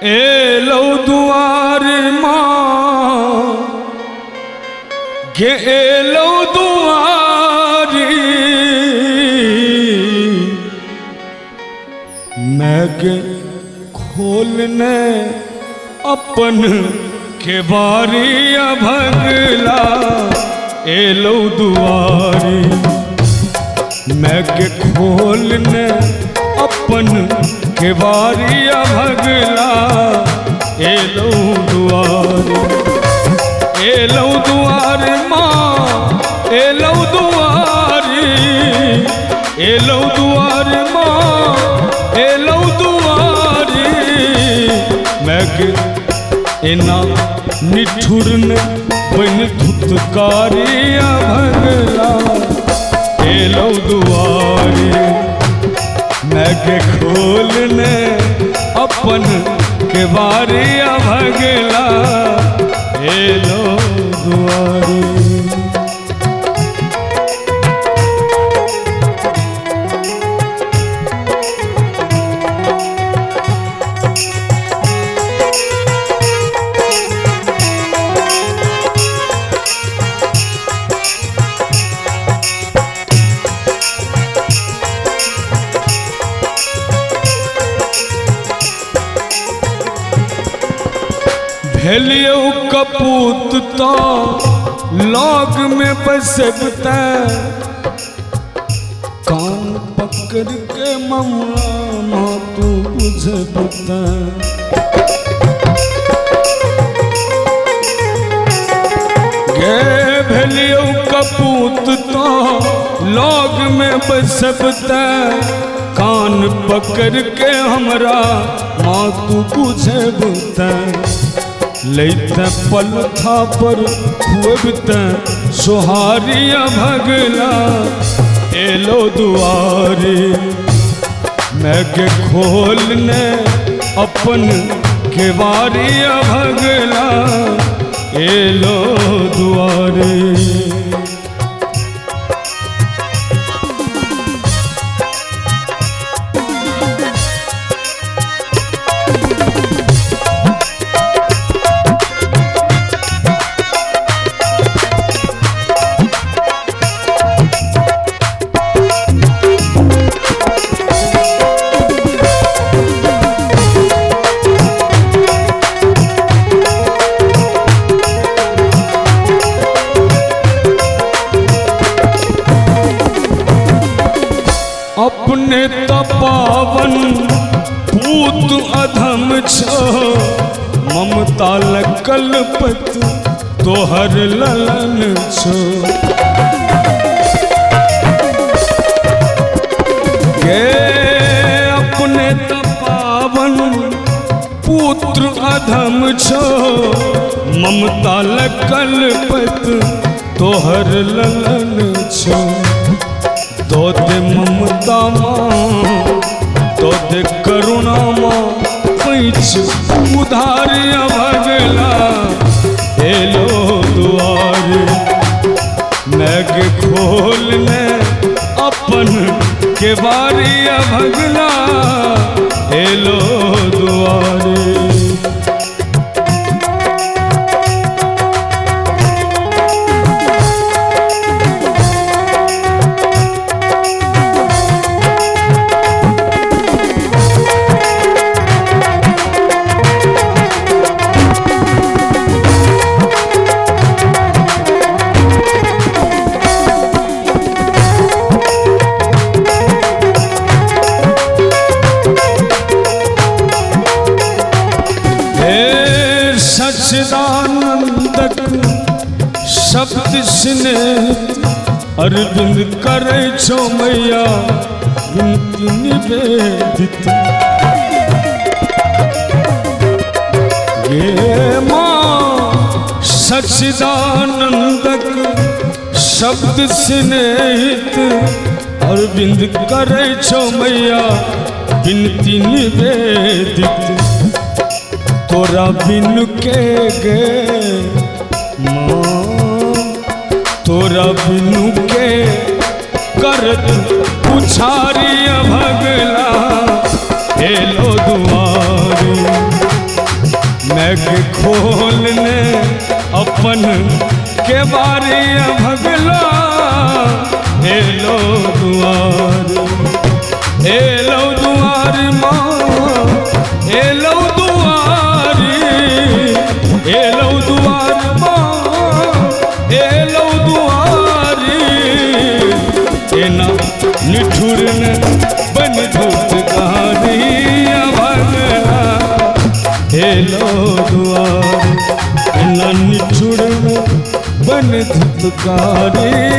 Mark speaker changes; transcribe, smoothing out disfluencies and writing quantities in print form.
Speaker 1: एलौ दुआर माँ गे एलौ दुआरी मैं गे खोलने अपन केवारी भगला एलौ दुआरी मैं के खोलने अपन केवारी भगला एलौ दुआरी एलौ दुआर माँ एलौ दुआरी एलौ दुआर माँ एलौ दुआरी मैं के एना निठुर ने बन धुतकारी भगला एलौ दुआरी मैं के खोलने अपन केवारी भगला एलौ दुआरी। भेलियौ कपूत तो लग में बसबता कान पकड़ के ममला माँ तू बुझबता। गे भेलियौ कपूत तो लग में बसबता कान पकड़ के हमरा माँ तू बुझबता। लैते पलथा पर खुअबते सोहारिया भगला एलो दुआरी मैं के खोलने अपन केवारिया भगला एलो दुआरी। अपने तपावन पूत अधम छो ममता कल्पत तोहर ललन छो। गे अपने तपावन पुत्र अधम छो ममता कल्पत तोहर ललन छो। दो दे ममता माँ दो दे करुणा माँ पैच उधारिया भगला एलो दुआरी मैं के खोलने अपन केवारिया भगला एलो दुआरी। सच्चिदानंदक शब्द स्नेह अरविंद करे छो मैया विनती निवेदित। ये माँ सच्चिदानंदक शब्द स्नेहित अरविंद करे छो मैया विनती निवेदित। तोरा बिनु के गे माँ तोरा बिनु के करत पुछारी भगला एलो दुआरी। के खोलने अपन के बारी भगला एलो दुआर, एलो दुआर माँ, एलो दुआरी, एलो दुआर माँ, एलो दुआरी। एना निठुर ने बन धूतकारी भगला एलो दुआर, एना निठुर ने बन धूतकारी।